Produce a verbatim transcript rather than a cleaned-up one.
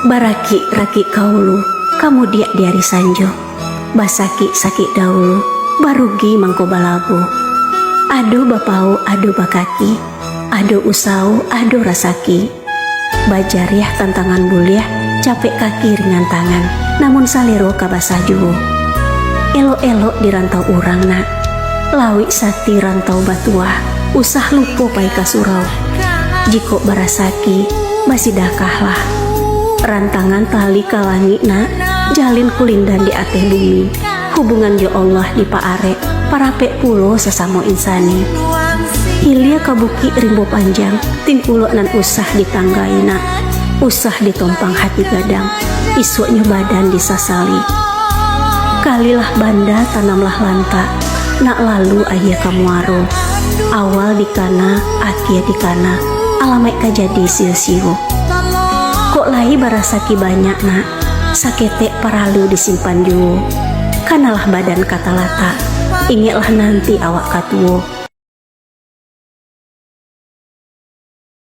Barakik-rakik ka ulu, ka mudiak di ari sanjo. Basakik-sakik dahulu, barugi mangko balabo. Ado bapauik, ado bakaki, ado usawo, ado rasaki. Bajariah tantangan buliah, capek kaki ringan tangan, namun salero ka basah juwo. Elok-elok di rantau urang, nak. Lauik sati rantau batuah, usah lupo pai ka surau. Jikok barasaki, basidakahlah. Rantangan tali ka langik, nak, jalin kulindan di ateh bumi. Hubungan jo Allah dipaarek, parapek pulo sasamo insani. Hilia ka bukik rimbo panjang, tingkulok nan usah ditanggai, nak. Usah ditompang hati gadang, isuaknyo badan disasali. Kalilah banda, tanamlah lantak, nak lalu aia ka muaro. Awal dikana, akia dikana, alamaik ka jadi sio-sio. Kok lai barasaki banyak, nak, saketek paralu disimpan juwo. Kanalah badan ka talatak, ingeklah nanti awak ka tuwo.